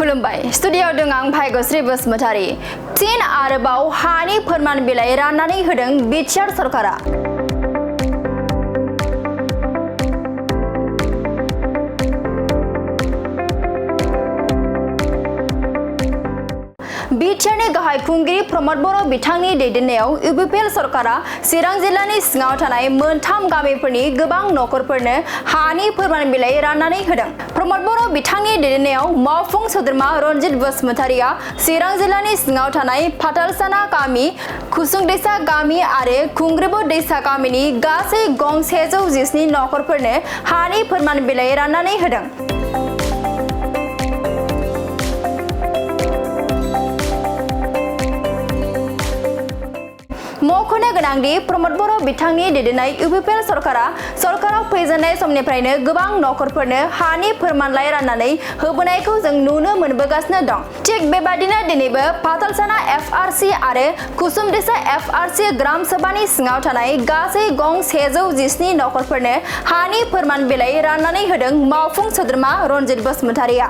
खुलुमबाय स्टुडियोआव दं आं भाग्यश्री बसुमतारी। चीन आरोबाव हानि फोरमान बिलाइ राननानै होदों बिटिआर सरकारा। बिटिआरनि गाहाय खुंगिरि रमद बर'न बिथांनि दैदेननायाव UPL सरकारा चिरां जिल्लानि सिङाव थानाय मोनथाम गामिफोरनि गोबां नखरफोरनो हानि फोरमान बिलाइ राननानै होदों। रमद बर'न बिथांनि दैदेननायाव मावफुं सोद्रोमा रनजित बसुमतारीया चिरां जिल्लानि सिङाव थानाय फाथालसाना गामि, खुसुंदैसा गामि आरो खुंग्रिबो दैसा गामिनि गासै गं 117 नखरफोरनो हानि फोरमान बिलाइ राननानै होदों। मख'नो गोनांदि रमद बर'न बिथांनि दैदेननाय UPL सरकाराव फैजेननाय समनिफ्रायनो गोबां नखरफोरनो हानि फोरमानलाइ राननानै होबोनायखौ जों नुनो मोनबोगासिनो दं। थिग बेबादिनो दिनैबो फाथालसाना FRC आरो कुसुमदैसा FRC ग्राम सभानि सिङाव थानाय गासै गं 117 नखरफोरनो हानि फोरमान बिलाइ राननानै होदों मावफुं सोद्रोमा रनजित बसुमतारीया।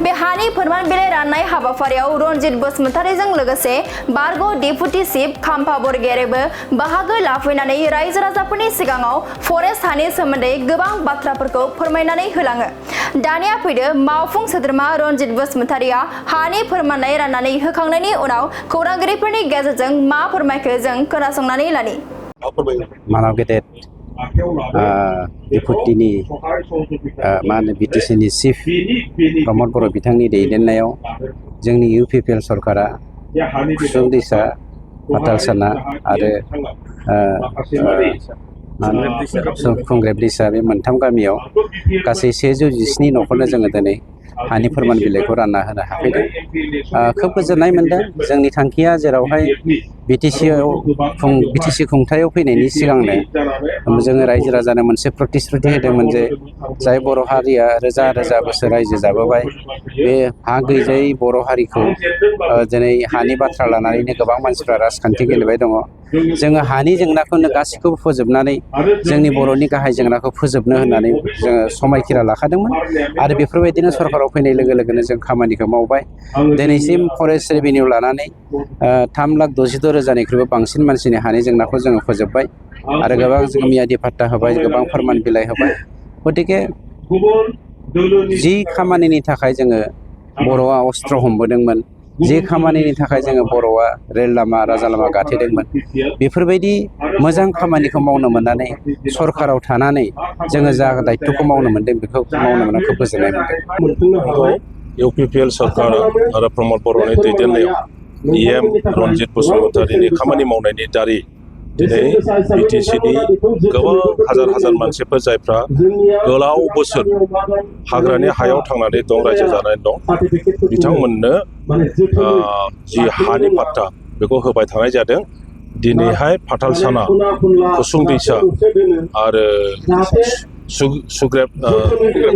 बे हानि फोरमान बिलाइ राननाय हाबाफारियाव रनजित बसुमतारीजों लोगोसे बारग' डेपुटि चिफ खाम्फा बरगयारिबो बाहागो लाफैनानै रायजो राजाफोरनि सिगाङाव फरेस्ट हानि सोमोन्दै गोबां बाथ्राफोरखौ फोरमायनानै होलाङो। दानिया फैदो मावफुं सोद्रोमा रनजित बसुमतारीया हानि फोरमानलाइ राननानै होखांनायनि उनाव खौरांगिरिफोरनि गेजेरजों मा फोरमायखो जों खोनासंनानै लानि। मानाव गेदेर डेपुटिनि बिटिसिनि चिफ रमद बर'न बिथांनि दैदेननायाव जोंनि UPL सरकारा खुसुंदैसा, फाथालसाना आरो खुंग्रेब दैसा बे मोनथाम गामियाव गासै 117 नखरनो जोङो दिनै हानि फोरमान बिलाइखौ रानना होनो हाफैदों। खोब गोजोननाय मोनदों। जोंनि थांखिया जेरावहाय बिटिसि खुंथायाव फैनायनि सिगांनो जोङो रायजो राजानो मोनसे प्रतिश्रुति होदोंमोन जे जाय बर' हारिया रोजा रोजा बोसोर रायजो जाबोबाय, बे हा गैजायै बर' हारिखौ दिनै हानि बाथ्रा लानानैनो गोबां मानसिफ्रा राजखान्थि गेलेबाय दङ। जोङो हानि जेंनाखौनो गासैखौबो फोजोबनानै जोंनि बर'नि गाहाय जेंनाखौ फोजोबनो होननानै जोङो समायखिरा लाखादोंमोन आरो बेफोरबायदिनो सरकाराव फैनाय लोगो लोगोनो जों खामानिखौ मावबाय। दिनैसिम फरेस्ट रेभिनिउ लानानै 3,62,000 बांसिन मानसिनि हानि जेंनाखौ जोङो फोजोबबाय आरो गोबां जोङो मियादि फाट्टा होबाय, गोबां फोरमान बिलाइ होबाय। गतिके जि खामानिनि थाखाय जोङो बर'आ अस्त्र हमबोदोंमोन, जे खामानिनि थाखाय जोङो बर'आ रेल लामा, राजा लामा गाथेदोंमोन, बेफोरबायदि मोजां खामानिखौ मावनो मोननानै सरकाराव थानानै जोङो जा दायित्वखौ मावनो मोनदों बेखौ मावनो मोननानै खोब गोजोननाय मोनदों। UPL सरकार आरो रमद बर'नि दैदेननायाव EM रनजित बसुमतारीनि खामानि मावनायनि दारै दिनै बिटिसिनि गोबां हाजार मानसिफोर जायफ्रा गोलाव बोसोर हाग्रानि हायाव थांनानै दं, रायजो जानानै दं, बिथांमोननो जि हानि पाट्टा बेखौ होबाय थानाय जादों। दिनैहाय फाथालसाना, खुसुंदैसा आरो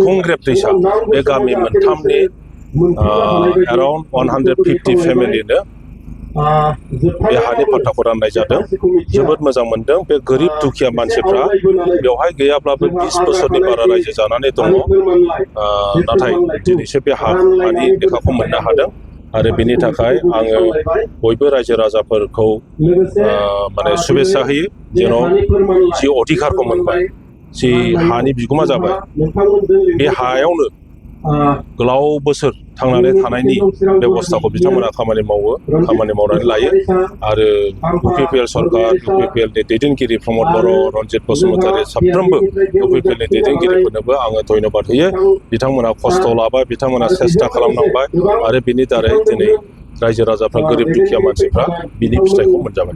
खुंग्रेब दैसा बे गामि मोनथामनि एराउन्ड 150 फेमिलिनो बे हानि पाट्टाखौ राननाय जादों। जोबोद मोजां मोनदों। बे गोरिब दुखिया मानसिफ्रा बेवहाय गैयाब्लाबो 20 बोसोरनि बारा रायजो जानानै दङ, नाथाय दिनैसो बे हानि लेखाखौ मोननो हादों आरो बेनि थाखाय आङो बयबो रायजो राजाफोरखौ शुभेच्छा होयो जेन' जि अधिकारखौ मोनबाय, जि हानि बिगोमा जाबाय, बे हायावनो गोलाव बोसोर थांनानै थानायनि बेबस्थाखौ बिथांमोना खामानि मावनानै लायो आरो UPL सरकार, UPL नि दैदेनगिरि रमद बर'न, रनजित बसुमतारी साफ्रोमबो UPL नि दैदेनगिरिफोरनोबो आङो धन्यबाद होयो। बिथांमोना खस्थ' लाबाय, बिथांमोना सेस्था खालामनांबाय आरो बिनि दारै दिनै रायजो राजाफ्रा, गोरिब दुखिया मानसिफ्रा बिनि फिथाइखौ मोनजाबाय।